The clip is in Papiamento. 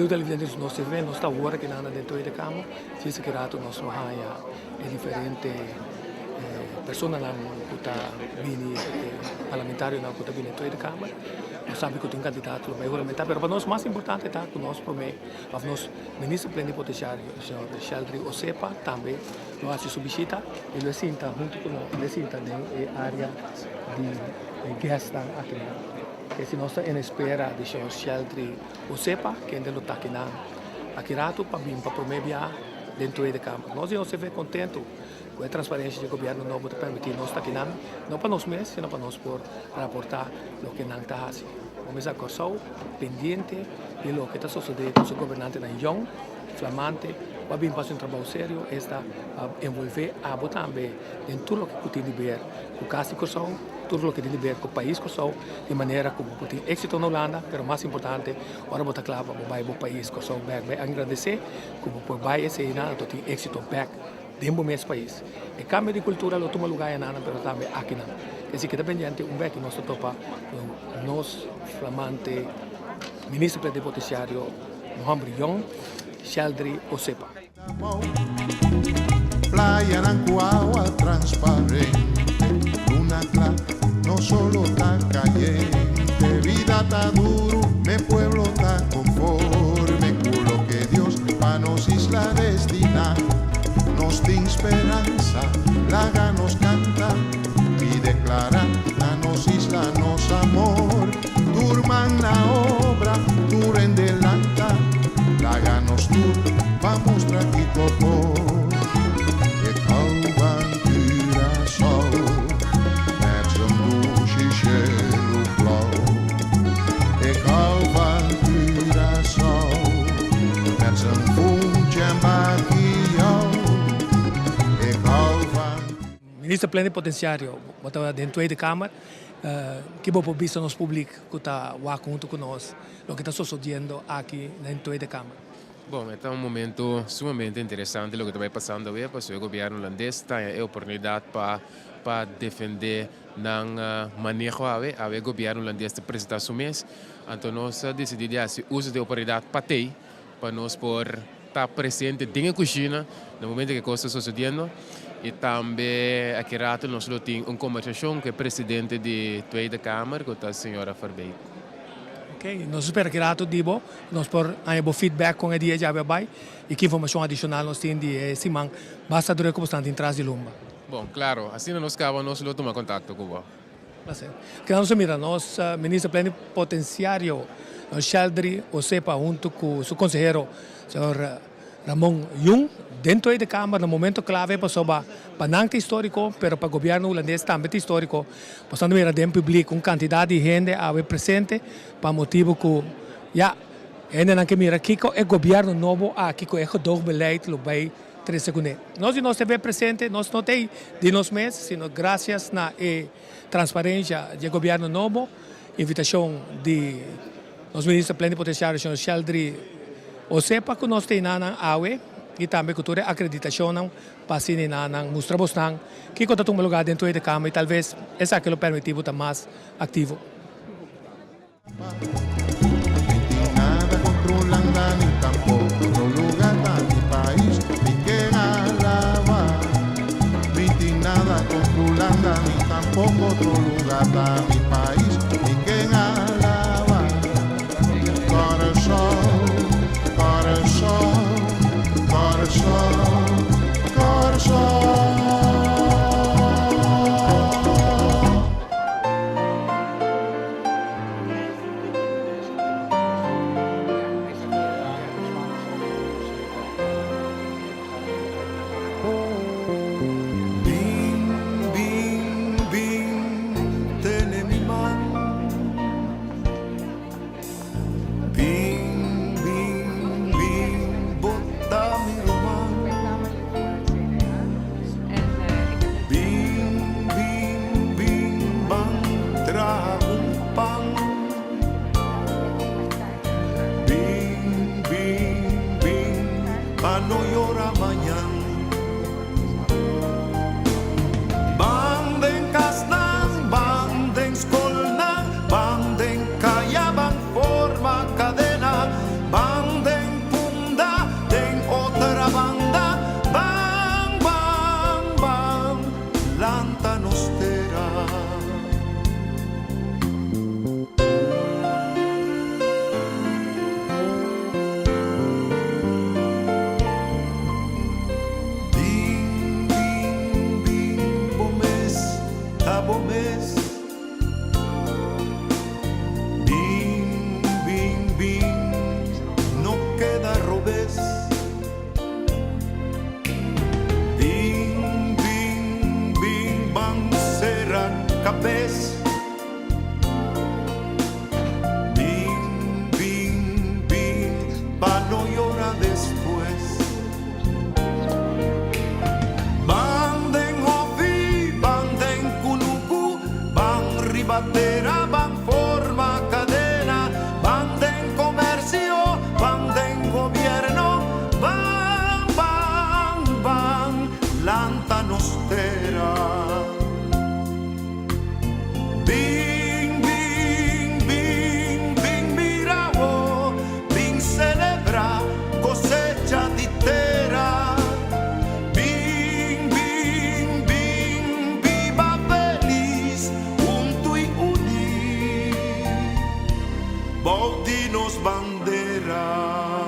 Amigo televidentes, nos TV, nos ta awor aki nan den Tweede Kamer. Djis aki rato nos lo haña e diferente personanan ku ta bini, e parlamentarionan ku ta bini den Tweede Kamer. Nos sabi ku tin kandidato lo bai huramentá, pero pa nos mas importante ta ku nos promé òf nos minister plenipotenciario, señor Sheldry Osepa, tambe lo hasi su bishita i lo e sinta huntu ku nos, lo e sinta den e área di e guestnan akinan. Esei nos ta en espera di señor Sheldry Osepa, kende lo ta akinan aki ratu pa bin pa promé bia den Tweede Kamer. Nos di OCV kontentu ku e transparensia di gobièrnu nobo ta permití nos ta akinan, no pa nos mes, sino pa nos por raportá loke nan ta hasi. Bo mester Kòrsou pendiente di loke ta sosodé ku su gobernantenan yòn, flamante, ku a bin pa hasi un trabou serio, esta pa envolvé abo tambe den tur loke ku tin di ber ku Kas di Kòrsou, tur loke tin di ber ku pais Kòrsou, di manera ku bo por tin éksito na Hulanda, pero mas importante, ora bo ta kla pa bo bai bo pais Kòrsou bèk, bai agradesé ku bo por bai eseinan anto tin éksito bèk den bo mes pais. E kambio di kultura lo tuma lugá enanan pero tambe akinan. Esei ke ta pendiente un bèk nos ta topa ku nos flamante Minister Plenipotenciario Mohamber Young Sheldry Osepa. Playanan ku awa transparente, luna kla, no solo ta kayente. Bida ta duru, me pueblo ta konforme ku loke Dios pa nos isla destina. Nos tin speransa, laga nos kanta i deklara na nos isla nos amor. Tur man na obra, tur hende lanta, laga nos tur pa mustra kiko por. Ik hou van Curaçao, met z'n dushi shelu blauw. Ik hou van Curaçao, met z'n funchi en bakiyau. Ik hou van. Minister Plenipotenciario, bo ta den Tweede Kamer. Ki bo por bisa nos publik ku ta wak huntu ku nos loke ta sosodiendo aki den Tweede Kamer? Bon, e ta un momento sumamente interesante loke ta bai pasando awe, pasobra e gobierno hulandes ta haña e oportunidat pa pa defende nan maneho awe. Awe e gobierno hulandes ta presenta su mes, anto nos a disidí di hasi uso di e oportunidat pa tei pa nos por ta presente den e kushina na momento ku e kos ta sosodiendo. I tambe aki rato nos lo tin un kombersashon ku e presidente di Tweede Kamer ku ta señora Verbeek. Ok, nos spera ki rato di bo nos por haña bo feedback kon e dia djabe a bai i ki informashon adishonal nos tin di e siman basta druk ku bo stan tin tras di lumba. Bon, klaro, asina nos kaba nos lo tuma kontakto ku bo. Placer. Keda nos a mira nos Minister Plenipotenciario Sheldry Osepa hunto cu su consehero señor Ramon Yung den Tweede Kamer na momento clave pasobra pa nan ta historico pero pa gobierno Hulandes tambe ta historico. Nos ta mira den publico un cantidad di hende awe presente pa motibo cu ya hendenan ke mira kico e gobierno nobo aki cu e gedoogbeleid lo bay Trese kuné. Nos di nos TV presente, nos no t'ei di nos mes, sino gracias na e transparencia di e gobierno nobo, invitacion di nos Minister Plenipotenciario señor Sheldry Osepa cu nos t'ei nanan awe y tambe cu tur e acreditacionnan pa asina nanan mustra bosnan kico ta tuma lugar den Tweede Kamer y talves esaki lo permiti bo ta mas activo. Bin, bin, bin, tene mi man. Bin, bin, bin, bo ta mi ruman. Bin, bin, bin, ban traha un pan. Bin, bin, bin, pa no yora mañan. Ban den kasnan, ban den skolnan, ban den kaya, ban forma kadena, ban den. kabes. Bin, bin, bin, pa no yora despues. Ban den hòfi, ban den kunuku, ban riba tera, ban forma kadena, ban den komersio, ban den gobièrnu, ban, ban, ban, lanta nos tera. Bin, bin, bin, bin mira bo, bin selebrá kosecha di tera. Bin, bin, bin, biba felis, huntu i uní, bou di nos bandera.